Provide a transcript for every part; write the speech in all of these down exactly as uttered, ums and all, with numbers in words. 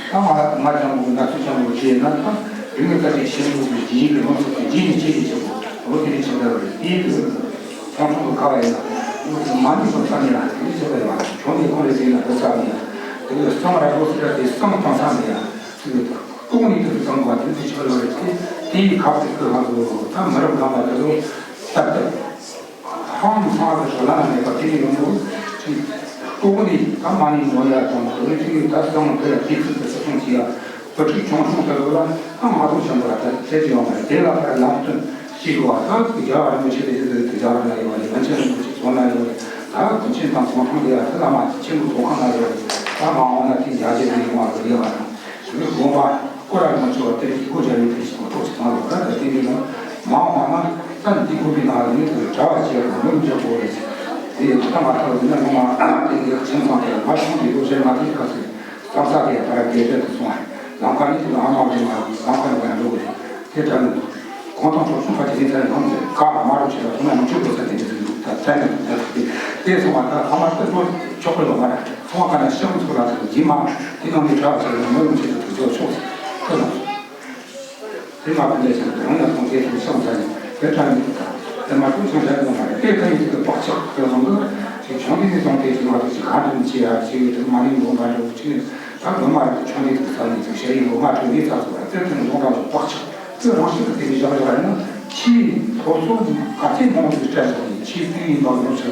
ད་ང་ང་ཅང་གི་ན་ཚོད་ཅང་གི་བྱས་ན། ད་རིག་གནས་ཁ་ཅིག་ཤེས་འདུག་གི་རྗེས་ཀྱི་ལོ་ཚོད་ཀྱི་རྗེས་ནས་ཆེ་ཆེ་ཆེ་པོ་ལོ་དེ་ནས་ཆེ་འདྲ་བ་རེད། དེའི་དུས་ཁོང་ཁྲོ་གི་ཁ་བ་ཡིན་ན། མ་ཎི་སོང་ས་ནས་ཡང་དེ་ཆེ་བ་ཡང་ཆུང་ནས་ཁོང་ལས་ཟིན་ན་དེ་ས་ནས་ཡང་དེ་གི་གསང་ར་ལོ་ཚོད་དེ་གསང་བཏང་ས་ནས་ཡང་དེ་གི་ལྐོག་ནས་དེ་གི་གསང་བ་དེ་ཚོ་ཆེ་བ་རེད། དེ་དེའི་ཁ་བ་དེ་གི་ང་ཚོ་ད་མི་རབས་རྒན་པ་དེ་ཚོ་ལྟར་དུ། ཧང་སང་གི་ཞོ་ལ་ན་མེད་པ་དེ་ནི་ཡོང་འདུག་ཅིག་ལྐོག་ནས་ད་མ་ཎི་འདོན་ཡ་དང་དེ་ཚོ་ཅིག་ད་གསང་དེ་ལ་དུས་ཚོད་དུ་སྲིད་སྐྱོང་བྱེད་ཡ། བུ་ཕྲུག་ཆུང་ཆུང་དེ་ཚོ་ལ་ད་ང་ཚོ་ཆེན་པོ་ལ་ད་ཁྱད་ཅི་ཡོང་མ་རེད། དེ་ལ་ཕར་ལམ་སྟོན་བྱེད་དགོས་པ། ད་རྒྱལ་བ་རིན་པོ་ཆེ་དེ་ཚོ་དེ་རྒྱལ་བ་ན་ཡོད་རེད། པཎ་ཆེན་རིན་པོ་ཆེ་ཚོ་ན་ཡོད་རེད། ད་དགོན་ཆེན་དང་ཚོང་ཁང་དེ་ཡ་དེ་བླ་མ་ཆེན་པོ་ཚོང་ཁང་ན་ཡོད་རེད། ད་མ་འོངས་ན་དེ་རྒྱ་ཆེ་དེ་ཡོང་བ་རེད། ཡོད་པ་དང་། དགོན་པ་སྐོར་ར་མ་ཆོག་པ་དེར་གྱི་སྒོ་བརྒྱབ་ནས་དེ་བཞིན་གྲོགས་སུ་བཏང་ལོ། ད་ལྟ་དེ་འདྲ་ཡང་མ་འོངས་པ་ན་ད་འདི་དགོན་པའི་ནང་ལ་ནི་དེ་གྲྭ་བ་བྱས་པ་མི་འཇོག་གོ་རེད། དེ་ཡང་ད་ང་ཐག་ཡིན་ན་ངོ་མ་དེ་འདྲའི་ཁ་ཆེན་ཚང་དེ་མ་བྱུང་དེ་ལོ་ཞེ་ལྔ་དེ་ཁ་སེ་བསམ་ས་དེ་ད་ར་དེ་འདྲ་དུ་སོང་བ་རེད། ལམ་ཁ་ནི་དེ་ལ་ཨ་མ་གི་མ་ལམ་ཁ་ནི་ག་འགྲོ་གི་རེད། དེ་འདྲ་ནི་འདུག་གོང་ཐང་ཚོ་གསུམ་པ་དེ་ནི་ཚ་ཡང་ཁོང་ཚོས་ཀ་མ་རུ་བྱས་ལ་ཐོག་མ་མི་ཆོད་པོ་ས་དེ་འདྲ་ཟིན་འདུག་ད་ཚ་ནི་འདུག་ད་དེ་དེ་སོང་བ་ད་ཐོག་མ་དེ་ཚོ་ཆོག་གི་ཡོད་མ་རེད། ཚོང་ཁང་ནས་ཤོག་ཚུར་ལ་ཚུར་རྗེས་མ་དེ་ནང་མི་གྲྭ་བ་ཚོ་ནས་མི་ཡོང་ཆེད་དུ་དུ་ཚོགས་ཆོག་ཁོ་ན། དེ་མ་ཕན་ལས་ཀྱང་རང་ཡང་ཚོང་དེ་ཚོ་ཤོག་ཚ་ནས་དེ་དྲན་ནས་ད་དེ་མ་ཐུག་ཚོང་བྱ་ཡོང་མ་རེད། དེ་ད་ཡིན་དུས་བག་ཆགས་དེ་ལོང་གི་ཅིག་ཆུང་དུས་ནས་བཟུང་སྟེ་ཅིག་ང་ཚོ་ཅིག་ག་འདྲ་ནས་བྱེད་ཡ་ཅིག་དེ་མ་ནས་ལོང་མ་འགྲོ་ཅིག་ད་ལོ་མ་རེད། ཆུང་དུས་དུ་ས་ནས་ཅིག་བྱ་ཡི་ལོ་མ་ཐུག་ནས་ཚ་ཚོ་ར་དེ་དེ་ནས་ལོང་ར་བག་ཆགས། དེ་རང་བཞིན་གྱི་དེ་མི་བཞག་ཡོད་ར་ཡིན་ན། ཆེས་སློབ་གསོ་ག་ཚད་མང་བོ་ཞིག་སྤྲད་སོང་ནས་ཆེས་དུས་ཡིན་པ་ཡོང་ཕྱིར་ལ་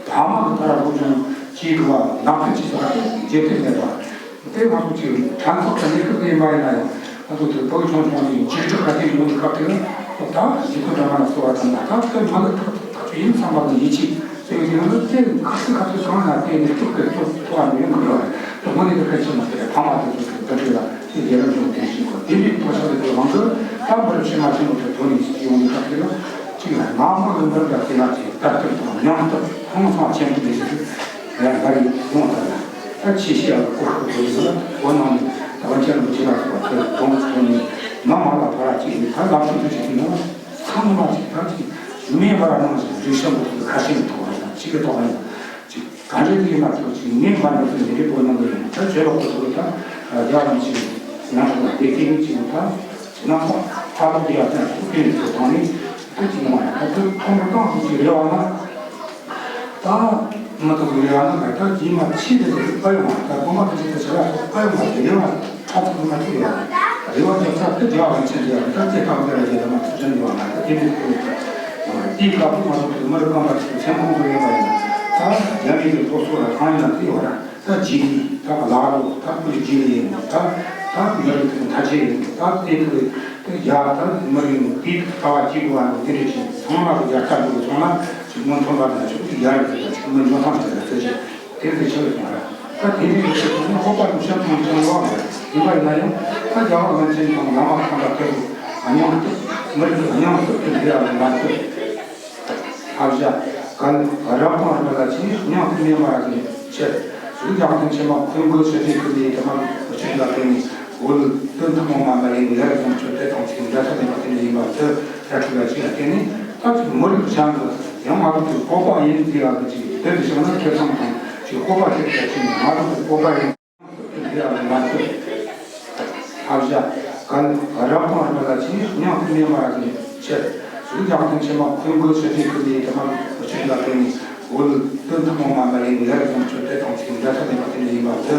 ཕ་མ་གི་ད་ར་སློབ་སྦྱོང་བྱེད་དགོས་པ་ནང་ཁུལ་གྱི་ཟ་དེ་རྗེས་དེ་མེད་པ། དེ་ང་ཚོ་ཅིག་ཕྲན་ཚེགས་ཀྱི་གནས་སྐབས་ཡིན་པ་ཡིན་ན་ཡང་ང་ཚོ་དེ་ཕྲུ་གུ་ཆུང་ཆུང་ནས་འཇིགས་སྐྲག་ག་དུས་ཡོང་གི་སྐབས་དེ་ལ་ད་ཞིག་ཏུ་འདྲ་མ་ལ་གསོ་བ་དང་ད་ལྟ་མ་ལ་ཐག་ཐག་ཆོད་ཡིན་བསམ་པ་དང་ཡིད་ཆེས། དེ་ཡིན་ན་དེ་ཁ་ཚིག་ཁ་ཚིག་གང་ན་དེ་ནི་ཐུག་གི་ཐུག་ཐུག་བ་མི་ཡོང་གི་རེད། དེ་དངོས་གནས་དེ་གལ་ཆེན་པོ་དེ་རེད། ཕ་མ་དེ་ཚོ་གི་འདི་འདྲ་ལ་དེ་རྒྱལ་རབས་ཡོང་དེ་ཞིག་གོ། དེ་འདྲའི་ཐོག་ཆ་དེ་དེ་དབང་གི་ད་བུ་རབས་ཕྱི་མ་ཆེན་པོ་དེ་ཐོག་ནས་ཡོང་གི་ཐག་དེ་ལ་གཅིག་ལ་ནང་མ་གི་མི་རབས་ལ་དེ་ལ་ཅིག་ལྟ་སྐྱོང་དང་སྙིང་སྟོབས་ཧང་སང་ཆེན་པོ་དེ་ཞིག་ལ་ཡང་ག་རེ་ཡོང་ཐུབ་ན། ད་ཆེ་ཤོས་ལ་གོ་སྐབས་དེ་ཡིན་ན་འོ་ནང་ནས་ད་བན་ཆེན་པོ་ཆེ་ལ་སོགས་པ་དེ་གོང་དུ་ཐོན་ནས་ནང་མ་ལ་ཕ་ར་གཅིག་ནས་ད་ལམ་སང་དུ་ཞིག་ཡིན་ན། ཚང་མ་ཅིག་ཐམས་ཅད་མེ་འབར་ནང་བཞིན་རིག་གཞུང་གི་ཁ་ཆེམས་ཐོག་ནས་དང་ཅིག་གི་ཐོག་ནས་ཅིག་ག་འདྲ་དེ་མ་ཐུབ་ཅིག་ངས་མ་འདྲ་ཚོ་འདི་འདྲའི་སྒོ་ནང་གི་ཡིན། ད་བརྗོད་ལོག་པོ་ཐུབ་ད་རྒྱ་རིམ་ཅིག་ང་ཚོ་ལ་བདེ་སྐྱིད་ཅིག་ད་ཅིག་ན་ཚོགས་ཐ་ལོག་རྒྱ་ཚན་ཚོགས་པའི་ཚོ་ཐོག་ནས་ད་ཅིག་ཡོང་བ་ཡིན། ད་དུ་ཐོག་མར་ཏང་ཧུ་ཅིག་རེ་བ་ན། ད་མ་ཐུབ་རེ་བ་ན་ད་རྗེས་མ་ཆེས་དེ་དེ་དཔའ་ཡོང་བ་ད་གོང་མ་དེ་ཚོ་དེ་ཆ་ལ་དཔའ་ཡོང་བ་རེ་བ་ཕྲག་ཐོག་མ་ཐུབ་ཡོད། རེ་བ་རྒྱབ་ས་དེ་རྒྱ་བ་ཆེན་རྒྱ་བ་ད་དེ་ཐག་དེ་ར་རྒྱ་ལ་མ་ཐུབ་ཅན་ཡོད་ན་ད་དེ་ནས་ཐུབ་ཡོད། དེའི་སྐབས་སུ་མ་ཐུབ་དེ་མི་རུ་རྐང་པ་ཆེན་པོ་ཐུབ་ཡོད་པ་ཡིན་ན་ད་རྒྱ་མི་གི་སློབ་གསོ་ལ་གང་ཡིན་ན་དེ་ཡོད་ར། ད་རྗེས་ནས་ད་ལ་ལོ་ད་ཁོའི་རྗེས་ནས་ཡིན་ད་ད་མི་རིགས་ཀྱི་མཐའ་ཆེ་ཡིན་ད་དེ་ཁོའི་དེ་རྒྱ་ད་མི་རིགས་དེའི་ལྟ་བ་གཅིག་པ་དེ་འདྲ་ཞིག་ཚང་མ་གི་རྒྱ་ལྟ་འགྲོ་སོང་ན་ཅིག་མི་མཐུན་པ་དང་ཅིག་ཡར་རྒྱས་དང་ཅིག་མི་འཇོན་ཐང་ཆེ་ལ་ཚེ་ཞིག་དེ་ཚེ་ཆེ་བ་སོང་ར། ད་དེ་འདྲའི་རིགས་ཤིག་ནི་ཧོ་པ་ནུ་ཤ་ཐང་ཅང་ལོག་མ་རེད། ཡིན་པ་ཡིན་ན་ཡང་ད་རྒྱ་གར་སློབ་ཆེན་དང་བླ་མ་ཁང་པ་དེ་རུ་སྙིང་སྟོབས་མི་རིགས་སྙིང་སྟོབས་ཀྱི་འབྲེལ་བ་ལ་མ་ལྟོས། ཨ་བཞག་གལ་རབ་དང་རིམ་པ་ལ་ཅིག་སྙིང་སྟོབས་མེད་པ་གི་ཕྱིར། གཟུགས་ཀྱང་ཐམས་ཅད་མ་ཁོང་གི་ཕྱི་རྒྱལ་ཁུལ་ལས་དེ་མ་ཕྱི་ལ་བརྟེན་ནས་བོད་དོན་ཐུན་མོང་མ་ལ་ཡིན་ཡར་སོང་ཆོས་དད་དང་ཚིག་འདྲ་ཆགས་ལྡན་པ་དེ་འདྲ་ཡིན་པ་དེ་ར་ཁུལ་ལ་ཅིག་ལ་བརྟེན་ནས་ད་ཅིག་མི་རིགས་གཞན་གྱི་ཡང་མ་རུང་གི་སྤོབས་པ་ཡིན་ཟེར་ཡག་གི་ཅིག་དེ་དེ་བྱུང་ན་ཁེ་བཟང་དང་ཅིག་སྤོབས་པ་ཁེ་བཟང་ཅིག་མ་རུང་གི་སྤོབས་པ་ཡིན། ཨ་བཞག་གལ་རབ་དང་རིམ་པ་ལ་ཅིག་སྙིང་སྟོབས་མེད་པ་གི་ཕྱིར། གཟུགས་ཀྱང་ཐམས་ཅད་མ་ཁོང་གི་ཕྱི་རྒྱལ་ཁུལ་ལས་དེ་མ་ཕྱི་ལ་བརྟེན་ནས་བོད་དོན་ཐུན་མོང་མ་ལ་ཡིན་ཡར་སོང་ཆོས་དད་དང་ཚིག་འདྲ་ཆགས་ལྡན་པ་དེ་འདྲ་ཡིན་པ་དེ།